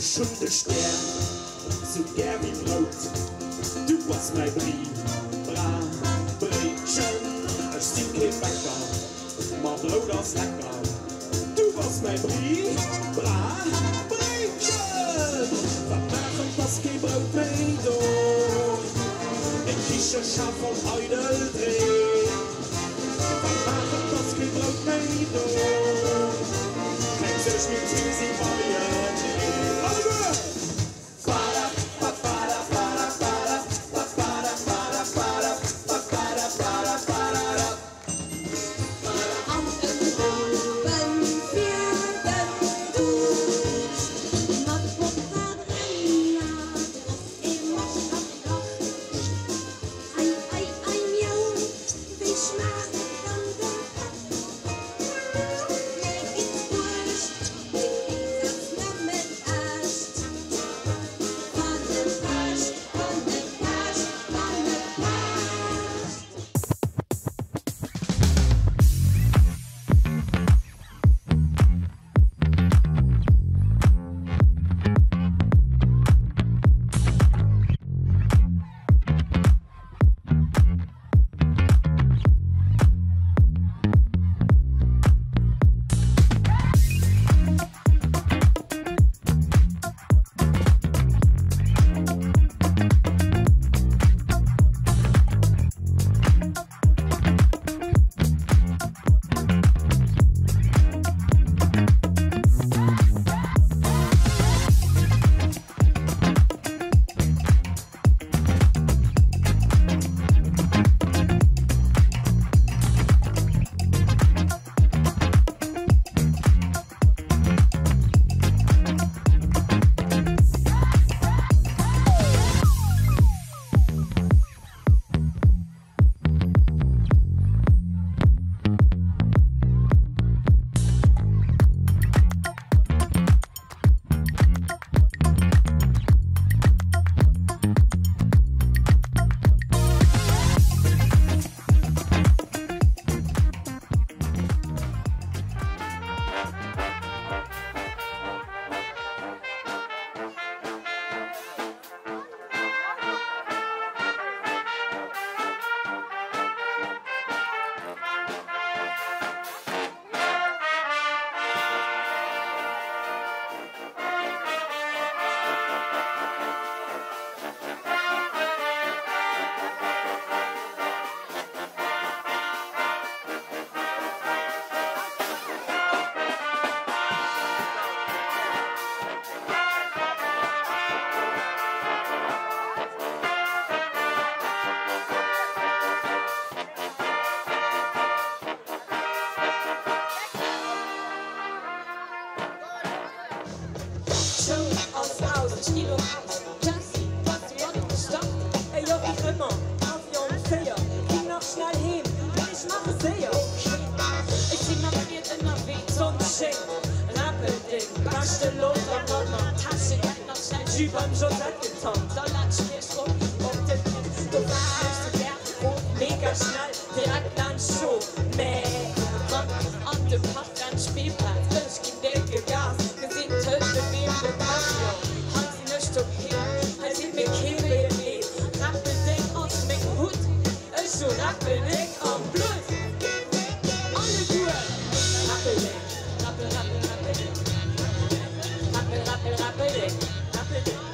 Ech hunn dech gär, sou gär wéi Brout, du bass mäi Bri, Bra, Bréitchen. Ech sinn kee Bäcker, ma Brout ass lecker, du bass mäi Bri, Bra, Bréitchen. Wat maachen, 't ass kee Brout méi do, eng Kicheschaf voll eidel Dreem. Wat maachen, 't ass kee Brout méi do. Keng Suerg, mir zwee si beieneen. Alleguer! An en Happen fir den Duuscht. Mat Mozzarella drop, ee Moscht am Dach. Ei, ei, ei, miau, wéi schmaacht dann de Patt? Mir gitt Wurscht, deen Eed ass nëmmen echt. Wann e pascht, wann e pascht, wann e pascht. D'Schoul ass aus, ech ginn och aus. Jessy, bass du mat um Start? Ey jo, wéi ëmmer, Avion um 4, ginn nach schnell heem, mee ech maache séier. Ech sinn mat Ried ënnerwee, d'Sonn schéngt, Rappeldeng, beschte Loft am Land, Täschegeld nach schnell Jus beim Josette getankt, da latsch Kierch rop op de Pitt, do war ech de Berg erof, mega schnell, direkt laanscht Schof, mä eran an de Park. Laanscht Spillplaz, ech ginn décke Gas, gesinn tëscht de Beem de Pavillon, hei sinn ech doheem, hei deet mir kee wéi et leed, Rappeldeng ass meng Hood, ech hu Rappeldeng am Blutt, alleguer Rappeldeng, Rappel, Rappel, Rappeldeng, Rappel, Rappel, Rappeldeng, Rappeldeng,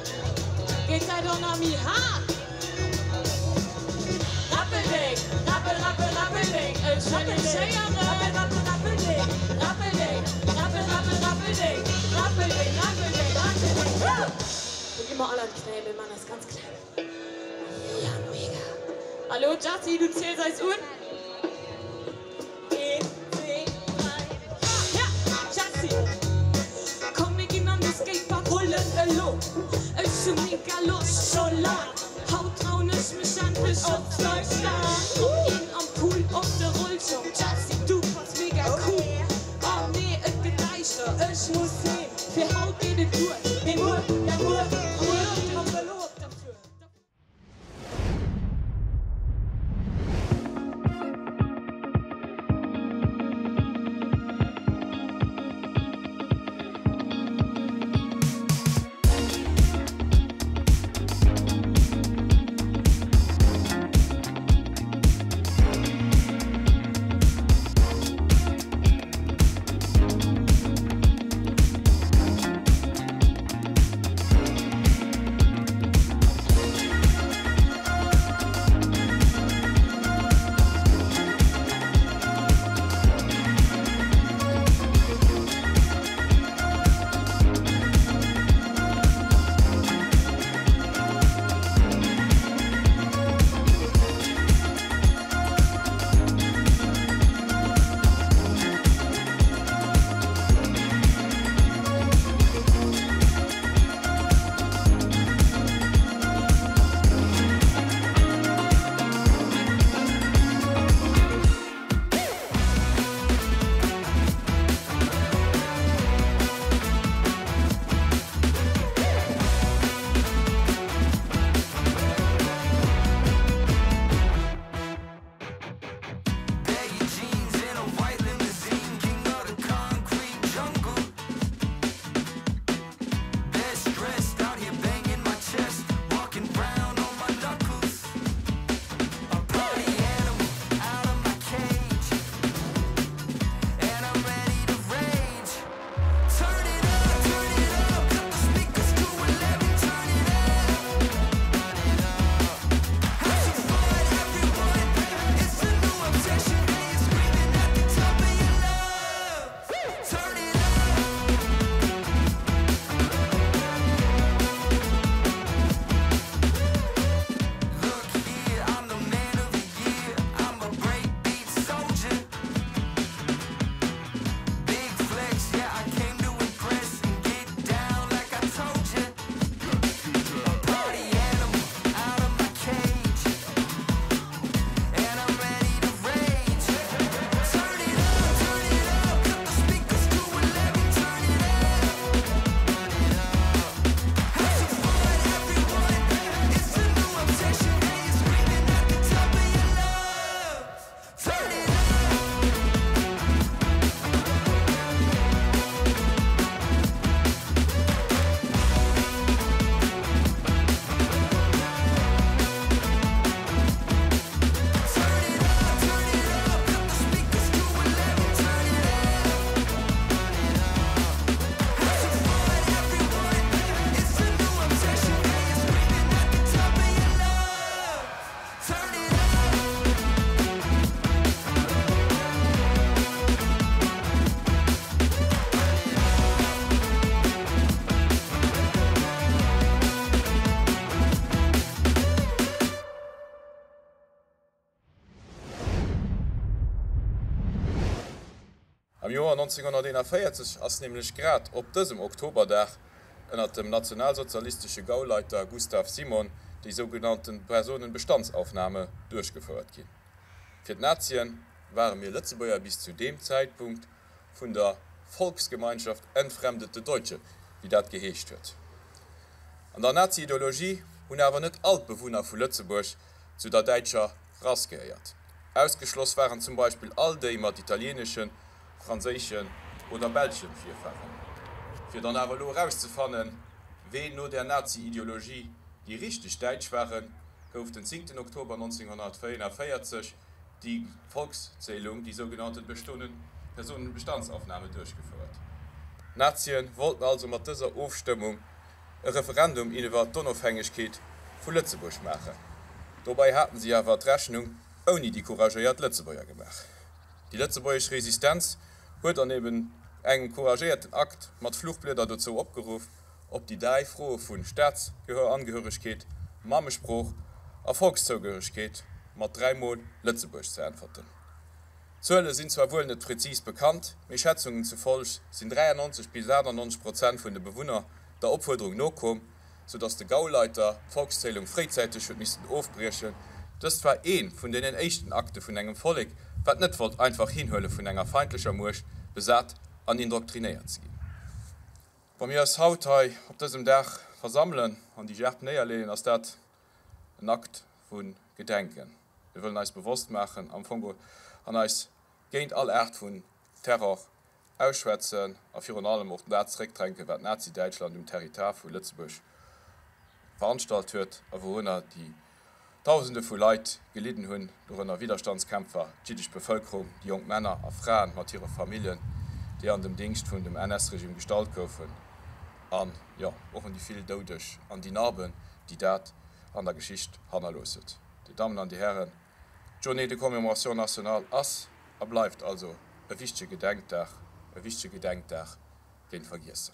geet dat och nach méi haart? Rappeldeng, rappel, rappel, rappeldeng, ech wëll dech héieren. Rappel, rappel, rappeldeng, rappeldeng, rappel, rappel, rappeldeng, rappeldeng, rappeldeng, rappeldeng, woo! Lo gi mer all an d'Knéien, mir man eis ganz kleng. Ja, mega! Hallo Jessy, du ziels eis un. Een, zwee, dräi, ja! Jessy, komm mir ginn an de Skatepark rullen elo. Ech hu mega Loscht scho laang. Haut trauen ech mech endlech op d'Fleischtang. Een am Pool op de Rollschong. Jessy, du bass mega cool. Oh nee, et gëtt däischter, ech muss heem. Fir haut geet et duer, mee muer, ja muer, muer mam Vëlo op der Tour. 1941 ass nämlech grad op dësem Oktoberdag ënner dem nationalsozialistesche Gauleiter Gustav Simon déi sougenannten Personenbestandsaufnahme duerchgefouert ginn. Fir d'Nazien ware mir Lëtzebuerger bis zu deem Zäitpunkt vun der Volksgemeinschaft entfremdete Deutsche, wéi dat geheescht huet. An der Nazi-Ideologie hunn awer net all d'Bewunner vu Lëtzebuerg zu der däitscher Rass gehéiert. Ausgeschloss waren zum Beispill all déi mat italieeneschen, franséischen oder belschen Virfahren. Fir dann awer elo erauszefannen, ween no der Nazi-Ideologie déi richteg Däitsch waren, gouf den 10. Oktober 1944 déi Volkszählung, déi sougenannten Personenbestandsaufnahme, duerchgefouert. D'Nazien wollten also mat dëser Ofstëmmung e Referendum iwwer d'Onofhängegkeet vu Lëtzebuerg maachen. Dobäi haten si awer d'Rechnung ouni déi couragéiert Lëtzebuerger gemaach. Déi lëtzebuergesch Resistenz huet an eben engem couragéierten Akt mat Fluchblieder dozou opgeruff, op déi däi Froe vu Staatsangehöregkeet, Mammesprooch a Volkszougehöregkeet mat dräimol Lëtzebuerg ze äntwerten. D'Zuele sinn zwar wuel net prezis bekannt, mee Schätzungen zufolg sinn 93 bis 98 Prozent vun de Bewunner der Opfuerderung nokomm, sou datt de Gauleiter d'Volkszählung fréizäiteg huet missten ofbriechen. Dëst war ee vun deenen éischten Akte vun engem Vollek, wat net wollt einfach hinhuele vun enger feindlecher Muecht besat an indoktrinéiert ze ginn. Wa mir eis haut hei op dësem Dag versammelen an déi Gerb néierleeën, ass dat en Akt vu Gedenken. Mir wëllen eis bewosst maachen am Fong an eis géint all Aart vun Terror ausschwätzen a virun allem och dat zeréckdränken, wat Nazi-Däitschland um Territoire vu Lëtzebuerg veranstalt huet a wourunner déi Dausende vu Leit gelidden hunn, dorënner Widerstandskämpfer, d'jiddesch Bevëlkerung, déi jonk Männer a Fraen mat hire Familljen, déi an dem Dingscht vun dem NS-Regime gestallt goufen, an, jo, och un déi vill Doudeg an déi Narben, déi dat an der Geschicht hannerlooss huet. Dir Dammen an Dir Hären, d'Journée de commémoration nationale ass a bleift also e wichtege Gedenkdag, e wichtege Gedenkdag géint d'Vergiessen.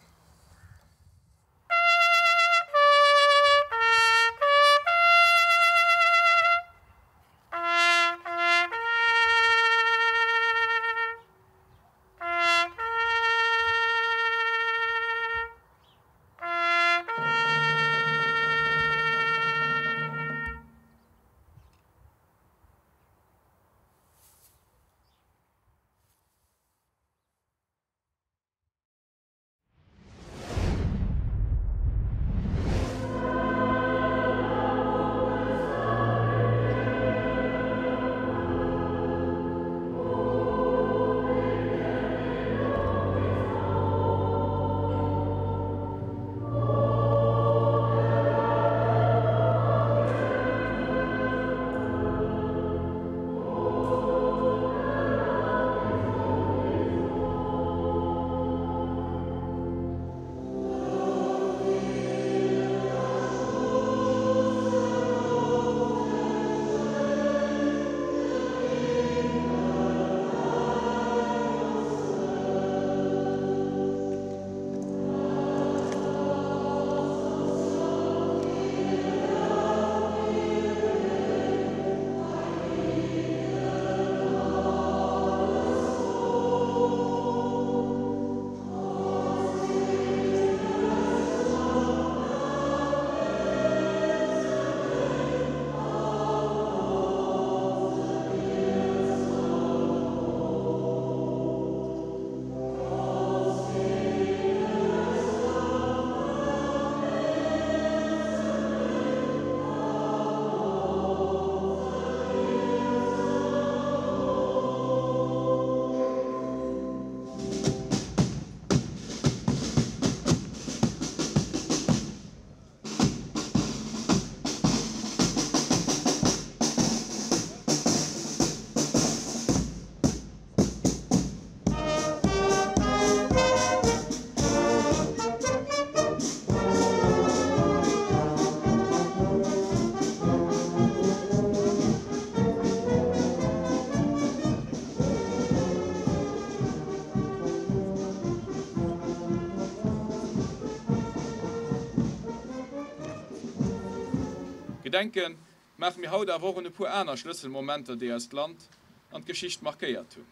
Gedenke maache mir haut awer och un e puer aner Schlësselmomenter, déi eist Land an d'Geschicht markéiert hunn.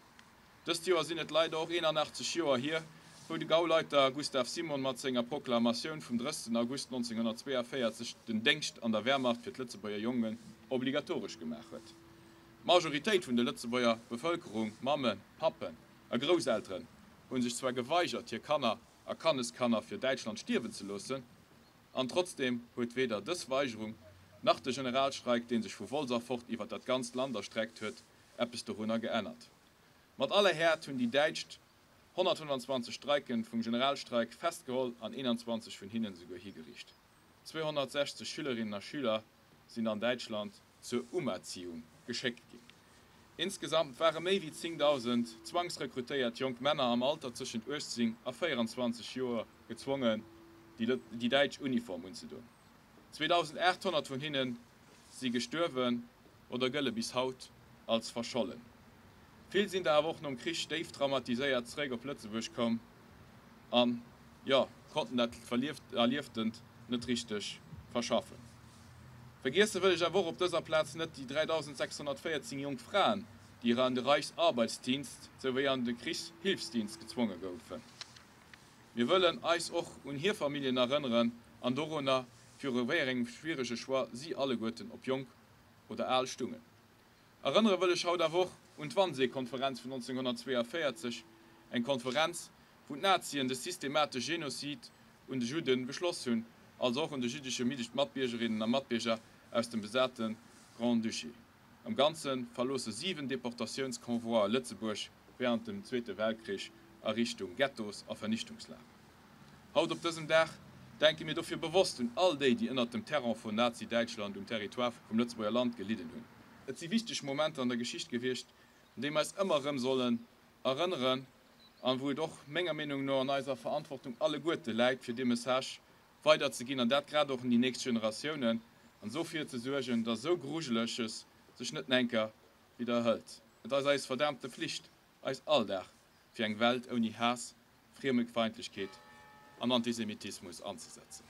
Dëst Joer sinn et leider och 81 Joer hier, wou de Gauleiter Gustav Simon mat senger Proklamatioun vum 30 August 1942 den Déngscht an der Wehrmacht fir d'Lëtzebuerger Jongen obligatoresch gemaach huet. D'Majoritéit vun der Lëtzebuerger Bevëlkerung, Mammen, Pappen a Grousselteren, hu sech zwar geweigert, hir Kanner a Kanneskanner fir Däitschland stierwen ze loossen, an trotzdeem huet weder dës Weigerung nach de Generalstreik, dee sech vu Wolz erfort iwwer dat ganzt Land erstreckt huet, eppes dorunner geännert. Mat aller Häert hunn déi Däitscht 125 Streiken vum Generalstreik festgeholl an 21 vun hinnen esouguer higeriicht. 260 Schülerinnen a Schüler sinn an Däitschland zur Umerziehung geschéckt ginn. Insgesamt ware méi wéi 10.000 zwangsrekrutéiert jonk Männer am Alter tëschent 18 a 24 Joer gezwongen, déi däitsch Uniform unzedoen. 2.800 vun hinne si gestuerwen oder gëlle bis haut als verschollen. Vill sinn der awer och nom Krich déif traumatiséiert zeréck op Lëtzebuerg komm an, jo, konnten dat Erlieftent net richteg verschaffen. Vergiesse wëll ech awer och op dëser Plaz net déi 3.614 jonk Fraen, déi an de Reichsarbeitsdienst souwéi an de Krichshilfsdienst gezwonge goufen. Mir wëllen eis och un hir Familljen erënneren an dorunner, viru wéi engem schwierege Choix si alleguerten, ob jonk oder al, stungen. Erënnere wëll ech haut awer och un d'Wannsee-Konferenz vun 1942, eng Konferenz, wou d'Nazien de systematesch Genozid un de Judde beschloss hunn, also och un de jüddesche Matbiergerinnen a Matbierger aus dem besate Grand-Duché. Am Ganze verloosse 7 Deportatiounsconvoie Lëtzebuerg wärend dem Zweete Weltkrich a Richtung Ghettos a Vernichtungslager. Haut op dësem Dag denke mir dofir bewosst un all déi, déi ënnert dem Terror vun Nazi-Däitschland um Territoire vum Lëtzebuerger Land gelidden hunn. Et si wichteg Momenter an der Geschicht gewiescht, un déi mir eis ëmmer erëm sollen erënneren an wou et och menger Meenung no an eiser Verantwortung alleguerte läit, fir dee Message weider ze ginn, an dat grad och un déi nächst Generatiounen, an sofir ze suergen, dass esou Grujeleches sech net nenker widderhëlt. Et ass eis verdaamte Flicht, eis all Dag fir eng Welt ouni Haass, Friemefeindlechkeet an Antisemitismus anzesetzen.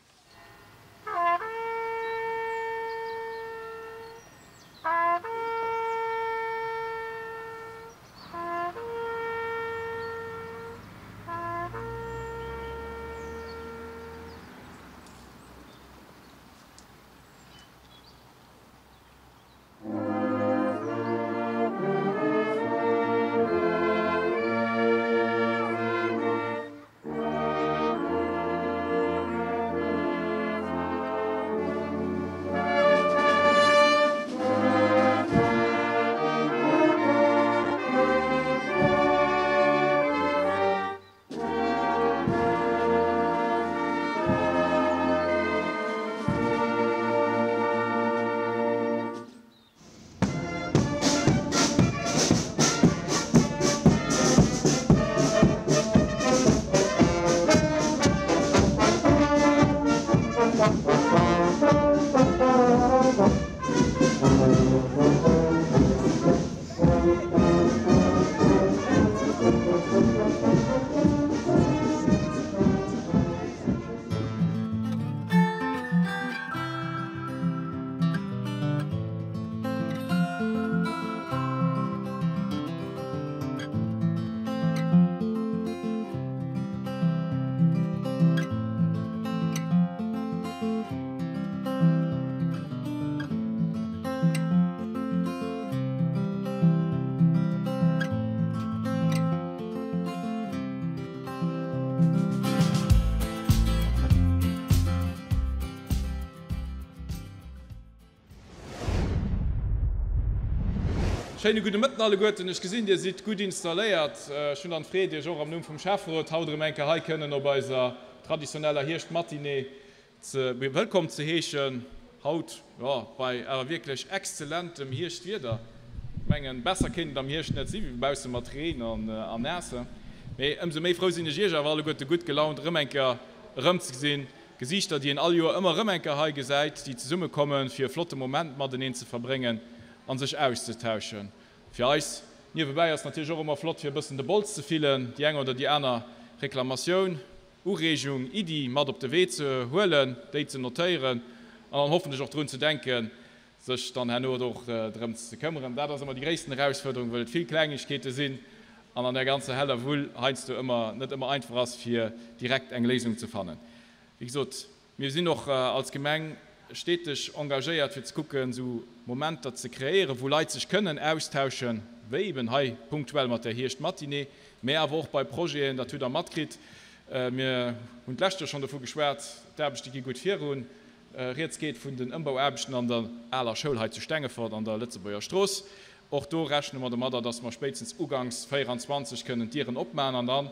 Schéine gudde Mëtten alleguerten. Ech gesinn, Dir sidd gutt installéiert. Ech hunn dann d'Freed, Iech och am Numm vum Schäfferot haut erëm eng Kéier hei kënnen op eiser traditioneller Hierschtmatinée ze wëllkomm ze heeschen. Haut, jo, bei awer wierklech exzellentem Hierschtwieder. Ech mengen, besser kéint et am Hierscht net si wéi bausse mat Reen an Naasse. Mee ëmsou méi frou sinn ech, Iech awer alleguerte gutt gelaunt erëm eng Kéier erëmzegesinn. Gesiichter, déi een all Joer ëmmer erëm eng Kéier hei gesäit, déi zesummekommen, fir e flotte Moment mateneen ze verbréngen a sech auszetauschen. Fir eis niewebäi ass natierlech och ëmmer flott, fir e bëssen de Bols ze fillen, déi eng oder déi aner Reklamatioun, Ureegung, Iddi mat op de Wee ze huelen, déi ze notéieren an dann hoffentlech och drun ze denken, sech dann herno och drëms ze këmmeren. Dat ass ëmmer déi gréissten Erausfuerderung, well et vill Klengegkeete sinn. an an där ganzer heller Wull heiansdo ëmmer net ëmmer einfach ass, fir direkt eng Léisung ze fannen. Wéi gesot, mir sinn och als Gemeng steteg engagéiert, fir ze kucken, esou Momenter ze kreéieren, wou Leit sech kënnen austauschen, wéi eben hei punktuell mat där Hierschtmatinée, mä awer och bei Projeten, dat hutt Der matkritt, mir hunn d'lescht Joer schonn dovu geschwat, d'Aarbechte gi gutt virun, Rieds geet vun den Ëmbauaarbechten an der aler Schoul hei zu Stengefort an der Lëtzebuerger Strooss. Och do rechne mer domadder, dass mer spéitstens uganks 24 kënnen d'Dieren opmachen an dann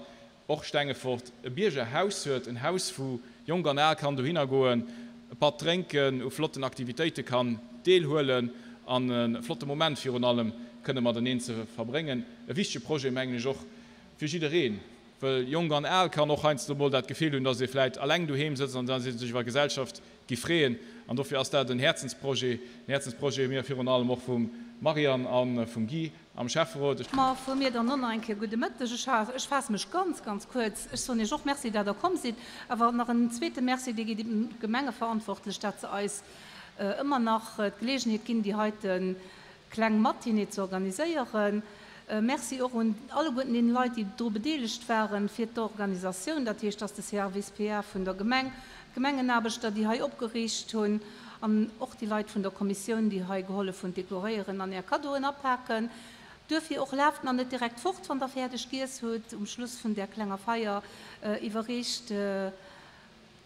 och Stengefort e Biergerhaus huet, en Haus wou Jonk an Al kann dohinner goen, e Patt drénken, u flotten Aktivitéite kann deelhuelen an e flotte Moment virun allem kënne mateneen ze verbréngen. E wichtege Projet, mengen ech, och fir jiddereen, wëll Jonk an Al kann och heiansdo mol dat Gefill hunn, dass ee vläit alleng doheem sëtzt an dass ee sech iwwer Gesellschaft giff freeën. An dofir ass dat en Häerzensprojet, en Häerzensprojet mir virun allem och vum Marianne a vum Guy am Schäfferot. Ma vu mir dann och nach eng Kéier gudde Mëtteg. Ech faasse mech ganz, ganz kuerz. Ech soen Iech och Merci, dat Der komm sidd. Awer nach en zweete Merci, dee geet un d'Gemengeverantwortlech, dat se eis ëmmer nach d'Geleegenheet ginn, déi heite kleng Matinée ze organiséieren. Merci och un alleguerten deene Leit, déi dru bedeelegt waren, fir d'Organisatioun, dat heescht, dass de Service PA vun der Gemeng, d'Gemengenaarbechter, déi hei opgeriicht hunn, an och déi Leit vun der Kommissioun, déi hei gehollef hunn, dekoréieren an Är Kaddoen apaken. Duerfir och, laaft nach net direkt fort, wann Der fäerdeg giess hutt. Um Schluss vun där klenger Feier iwwerreecht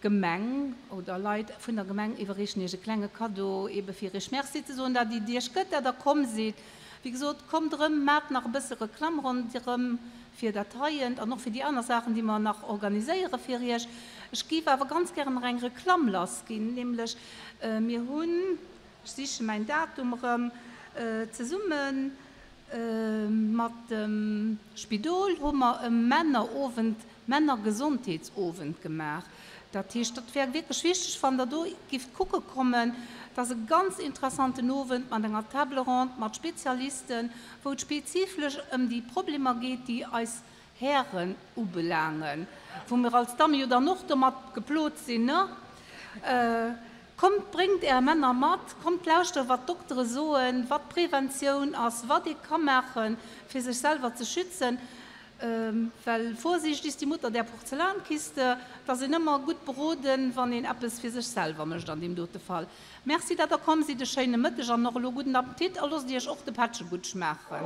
d'Gemeng oder Leit vun der Gemeng iwwerreechen Iech e klenge Kaddo, ebe fir Iech Merci ze soen, dat et Iech gëtt, dat Der komm sidd. Wéi gesot, kommt erëm, maacht nach e bësse Reklamm ronderëm fir dat heient an och fir déi aner Saachen, déi mer nach organiséiere fir Iech. Ech géif awer ganz gären nach eng Reklamm lassginn, nämlech mir hunn, ech siche mäin Datum erëm, zesumme mat dem Spidol hu mer e Männerowend, Männergesondheetsowend gemaach. Dat heescht, dat wär wierklech wichteg, wann Der do gifft kucke kommen. Dat ass e ganz interessanten Owend mat enger Table ronde, mat Spezialisten, wou et spezifesch ëm déi Problemer geet, déi eis Hären ubelaangen, wou mir als Damme jo dann och domat geplot sinn, ne? Kommt, bréngt Är Männer mat, kommt lauschteren, wat d'Doktere soen, wat Preventioun ass, wat ee ka maachen, fir sech selwer ze schützen. Well Vorsicht ist die Mutter der Porzellankiste, et ass een ëmmer gutt beroden, wann een eppes fir sech selwer mécht an deem dote Fall. Merci, dat der komm sidd. E schéine Mëtteg an och elo gudden Appetit a loosst Iech och de Pättche gutt schmaachen.